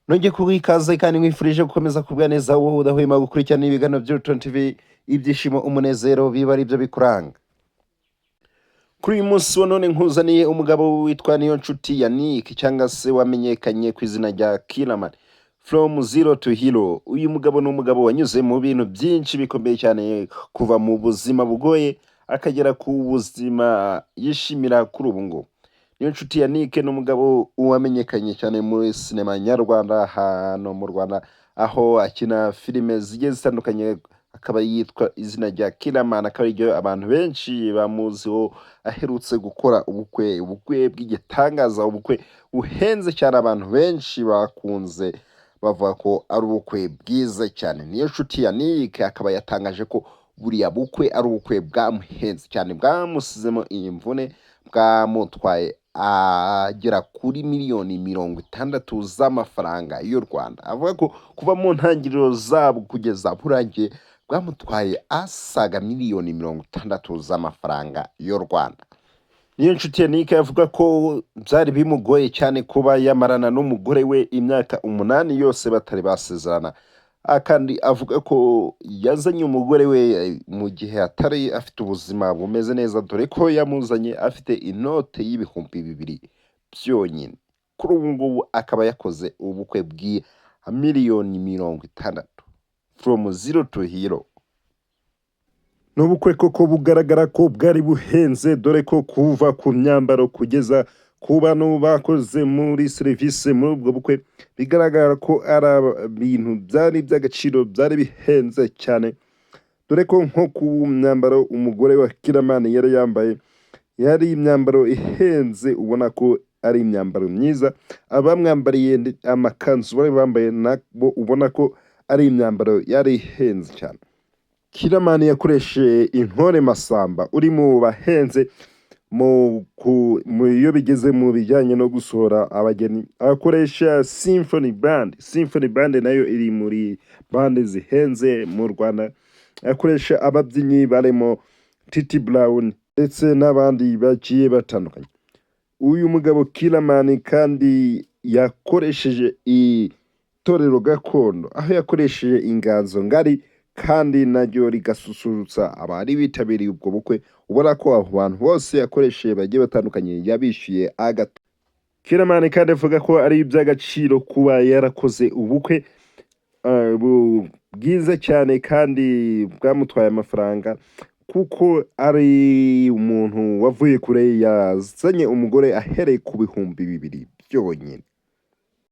Nongeye kuguha ikaze kandi nkwifurije gukomeza kugubwa neza, wowe udahwema gukurikirana ibiganiro by'Urutonde TV. Ibyishimo, umunezero biba ari byo bikuranga. Kuri uyu munsi wa none nkuzaniye umugabo witwa Niyonshuti Yannick, cyangwa se wamenyekanye ku izina rya Killaman, from zero to hero. Uyu mugabo ni umugabo wanyuze mu bintu byinshi bikomeye cyane, kuva mu buzima bugoye akagera ku buzima yishimira kuri ubu ngubu. Niyonshuti Yannick ni umugabo wamenyekanye cyane muri sinema nyarwanda hano mu Rwanda, aho akina filime zigiye zitandukanye, akaba yitwa izina rya Killaman, akaba ariryo abantu benshi bamuziho. Aherutse gukora ubukwe, ubukwe bw'igitangaza, ubukwe buhenze cyane, abantu benshi bakunze bavuga ko ari ubukwe bwiza cyane. Niyonshuti Yannick akaba yatangaje ko buriya bukwe ari ubukwe bwamuhenze cyane, bwamusizemo iyi mvune, bwamutwaye agera kuri miliyoni 60 z'amafaranga y'u Rwanda. Avuga ko kuva mu ntangiriro zabwo kugeza burangiye bwamutwaye asaga miliyoni 60 z'amafaranga y'u Rwanda. Niyonshuti Yannick avuga ko byari bimugoye cyane kuba yamarana n'umugore we imyaka 8 yose batari basezerana. Kandi avuga ko yazanye umugore we mu gihe atari afite ubuzima bumeze neza, dore ko yamuzanye afite inote y'2000 byonyine. Kuri ubu ngubu akaba yakoze ubukwe bw'i miliyoni 60, from zero to hero. Ni ubukwe koko bugaragara ko bwari buhenze, dore ko kuva ku myambaro kugeza ku bantu bakoze muri serivisi muri ubwo bukwe, bigaragara ko ari ibintu byari iby'agaciro, byari bihenze cyane, dore ko nko ku myambaro umugore wa Killaman yari yambaye yari imyambaro ihenze, ubona ko ari imyambaro myiza. Abamwambariye amakanzu bari bambaye nabo ubona ko ari imyambaro yari ihenze cyane. Killaman yakoresheje Intore Masamba, uri mu bahenze mu iyo bigeze mu bijyanye no gusohora abageni. Akoresha Symphony Band. Symphony Band nayo iri muri band zihenze mu Rwanda. Akoresha ababyinnyi barimo Titi Brown ndetse n'abandi bagiye batandukanye. Uyu mugabo Killaman kandi yakoresheje itorero gakondo, aho yakoresheje Inganzo Ngari, kandi naryo rigasusurutsa abari bitabiriye ubwo bukwe. Ubona ko abo bantu bose yakoresheje bagiye batandukanye yabishyuye agato. Killaman kandi avuga ko ari iby'agaciro kuba yarakoze ubukwe bwiza cyane kandi bwamutwaye amafaranga, kuko ari umuntu wavuye kure, yazanye umugore ahereye ku 2000 byonyine.